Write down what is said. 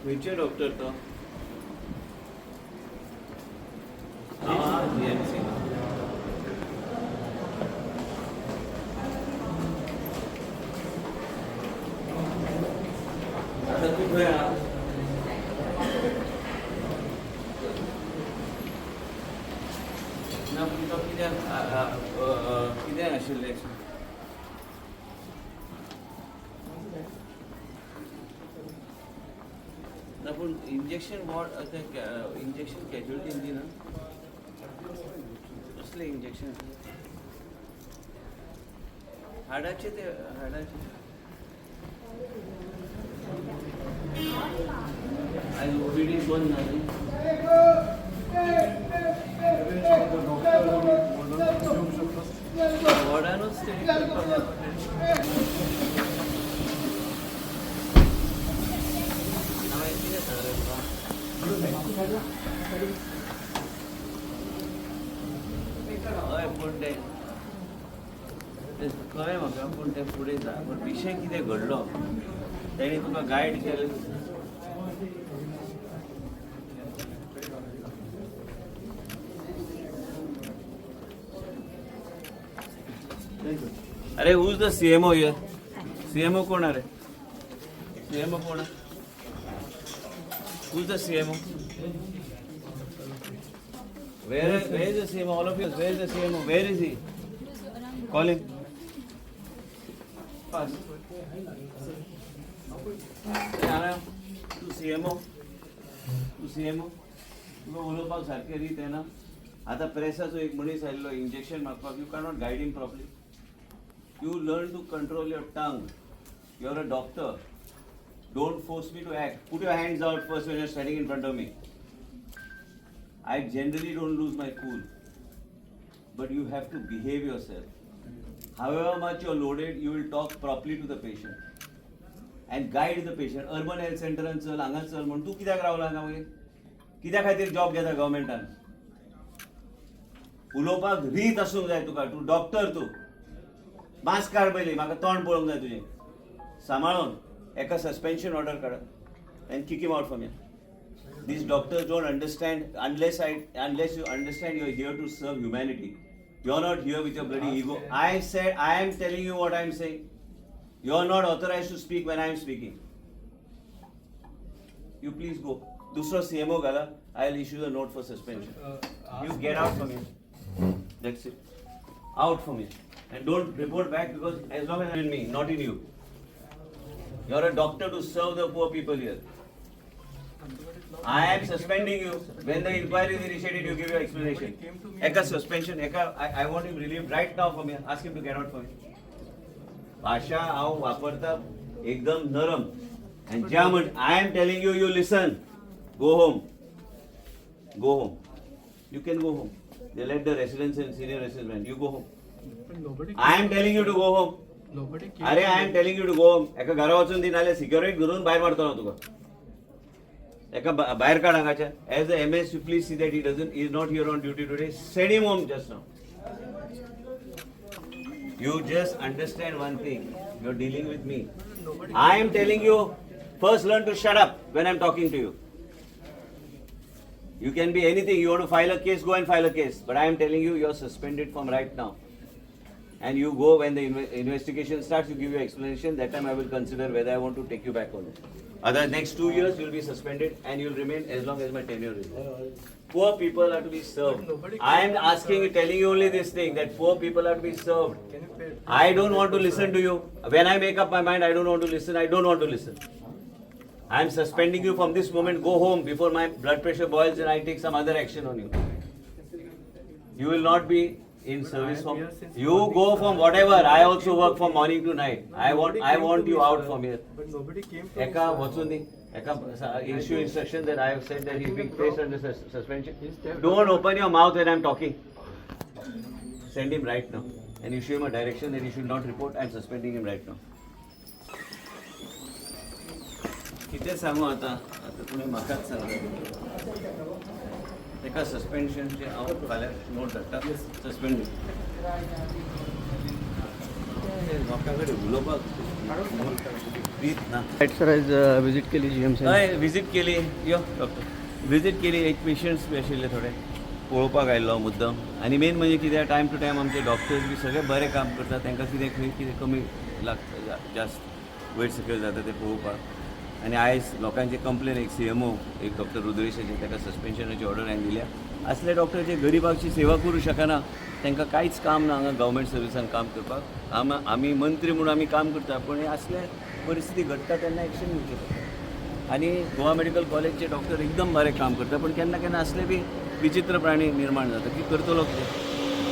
खंयचे डॉक्टर तो? हांव जीएमसी. आतां तूं खंय आहा? ना, पूण तो कित्याक कितें आशिल्लें? ना, पूण इंजेक्शन वॉर्ड, इंजेक्शन कॅज्युअलिटीन दिना? कसलें इंजेक्शन? हाडाचे ते, हाडाचे. आयज ओपीडी बंद ना न्ही? वॉर्डानूच ते करपाक जाय पडलें. हांवें कितें सांगलें तुका? हय, पूण तें तें कळ्ळें म्हाका, पूण तें फुडें जा, पूण विशय कितें घडलो, तेणी तुका गायड केलें? अरे, who's the CMO here? CMO कोण? अरे, सीएमओ कोण? Who's the CMO? Where is the CMO? All of you, where is the CMO? Where is he? Call him. Pass. तूं सीएमओ, तूं सीएमओ, तुका उलोवपाक सारकें रीत येना. आतां प्रेसाचो एक मनीस आयिल्लो इंजेक्शन मागपाक. You cannot guide him properly. You learn to control your tongue. You are a doctor. Don't force me to act. Put your hands out first when you're standing in front of me. I generally don't lose my cool, but you have to behave yourself. However much you're loaded, you will talk properly to the patient and guide the patient. Urban health सेंटरान चल, हांगा चल म्हूण तूं कित्याक रावला हांगा मागीर? कित्या खातीर जॉब घेता गव्हर्मेंटान? उलोवपाक रीत आसूंक जाय तुका. तूं डॉक्टर तूं. मास्क काड पयलीं, म्हाका तोंड पळोवंक जाय तुजें सांबाळून. एका सस्पेन्शन ऑर्डर काड and kick him out from here. These doctors don't understand unless you understand you're here to serve humanity. You're not here with your bloody ego. I said, I am telling you what I am saying. You're not authorized to speak when I am speaking. You please go. दुसरो CMO घाला. I'll issue the note for suspension. You get out from here. That's it. Out from here. And don't report back, because as long as in me, not in you. You're a doctor to serve the poor people here. I am suspending you. When the inquiry is initiated, you give your explanation. एका suspension, एका, I want him relieved right now from here. Ask him to get out from here. भाशा हांव वापरता एकदम नरम and ज्या म्हण. I am telling you, you listen. Go home. Go home. You can go home. They let the residents and senior residents. You go home. But nobody I am telling you to go home. Nobody came अरे, to I am me. Telling you to go home. एका घरा वचून दी, नाल्यार security धरून भायर मारतलो तुका. एका भायर काड हांगाच्यान. As a MS, you please see that he doesn't is not here on duty today. Send him home just now. You just understand one thing, you are dealing with me. Nobody I am telling you, first learn to shut up when I am talking to you. You can be anything. You want to file a case, go and file a case. But I am telling you, you're suspended from right now. And you go when the investigation starts, you give your explanation. That time I will consider whether I want to take you back or not. Otherwise, next 2 years you'll be suspended and you'll remain as long as my tenure is there. Poor people are to be served. But nobody I am came to asking you, sir. Telling you only this thing, that poor people are to be served. Can you pay? I don't want to listen to you. When I make up my mind, I don't want to listen. I don't want to listen. I am suspending you from this moment. Go home before my blood pressure boils and I take some other action on you. You will not be in But service I am from. Here since You morning, go sir. from whatever. I also Nobody work came from to me. Morning to night. No, I want nobody I came want to you me, out sir. from here. But nobody came to me, एका sir. वचून दी. एका issue instruction that I have said that he is being placed under suspension. He's there. Don't open your mouth when I am talking. Send him right now and issue him a direction that he should not report. I am suspending him right now. कितें सांगू आतां? आतां तुमी म्हाकाच सांगता. ताका सस्पेन्शनचे हांव फाल्यां नोट धाडटा. सस्पेंड. लोकां कडेन उलोवपाक. रीत ना. सर, आयज विजीट केली जीएमसी. हय, विजीट केली. यो डॉक्टर, विजीट केली. एक पेशंट्स बी आशिल्ले थोडे, पळोवपाक आयिल्लो मुद्दम. आनी मेन म्हणजे कितें, टायम टू टायम आमचे डॉक्टर्स बी सगळे बरे काम करतात. तांकां कितें खंय कितें कमी लागता, जास्त वयर सकयल जाता तें पळोवपाक. आनी आयज लोकांचे कंप्लेन, एक सीएमओ, एक डॉक्टर रुद्रेशाचे, ताका सस्पेन्शनाची ऑर्डर हांवें दिल्या. असले डॉक्टर जे गरिबाची सेवा करूं शकना, तांकां कांयच काम ना हांगा गव्हर्मेंट सर्विसान काम करपाक. आमी मंत्री म्हणून आमी काम करता, पूण हे असले परिस्थिती घडटा तेन्ना एक्शन घेवचें पडटा. आनी गोवा मेडिकल कॉलेजचे डॉक्टर एकदम बरें काम करता, पण केन्ना केन्ना असले बी विचित्र प्राणी निर्माण जाता की करतलो कितें.